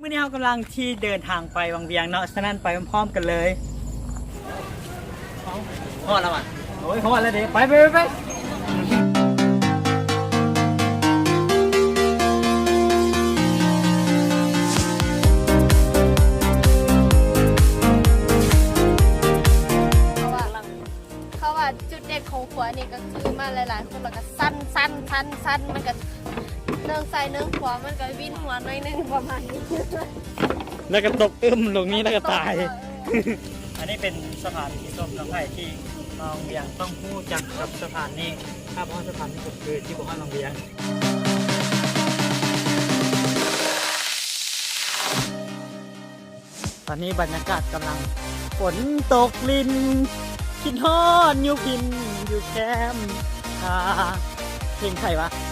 ມື້ນີ້ເຮົາກຳລັງທີ່ເດີນທາງໄປວັງວຽງເນາະ ສະນັ້ນໄປພ້ອມໆກັນເລີຍ. ຮອດແລ້ວຫວາ? ໂອ້ຍ ຮອດແລ້ວເດ້. ໄປ ໄປ ໄປ ໄປ. ເພາະວ່າ ເພາະວ່າຈຸດເດັ່ນຂອງຂົວນີ້ກໍຄືມາຫຼາຍໆຄົນ ແລ້ວກໍສັ່ນໆໆໆ ມັນກໍເນີງຊ້າຍເນີງຂວາ ມັນກໍວິນຫົວໜ້ອຍໜຶ່ງປະມານນີ້ ແລ້ວກໍຕົກອຶ້ມລົງນີ້ ແລ້ວກໍຕາຍ. ອັນນີ້ເປັນສະພານທີ່ຊົມເນາະ ໃຜທີ່ມາວັງວຽງຕ້ອງຮູ້ຈັກກັບສະພານນີ້ ຖ້າບໍ່ຮອດສະພານນີ້ກໍຄືຊິບໍ່ຮອດວັງວຽງ. ຕອນນີ້ບັນຍາກາດກຳລັງຝົນຕົກລິນ ຄິດຮອດຢູ່ພິນຢູ່ແຄມ ອ່າ ເພງໃຜວະ?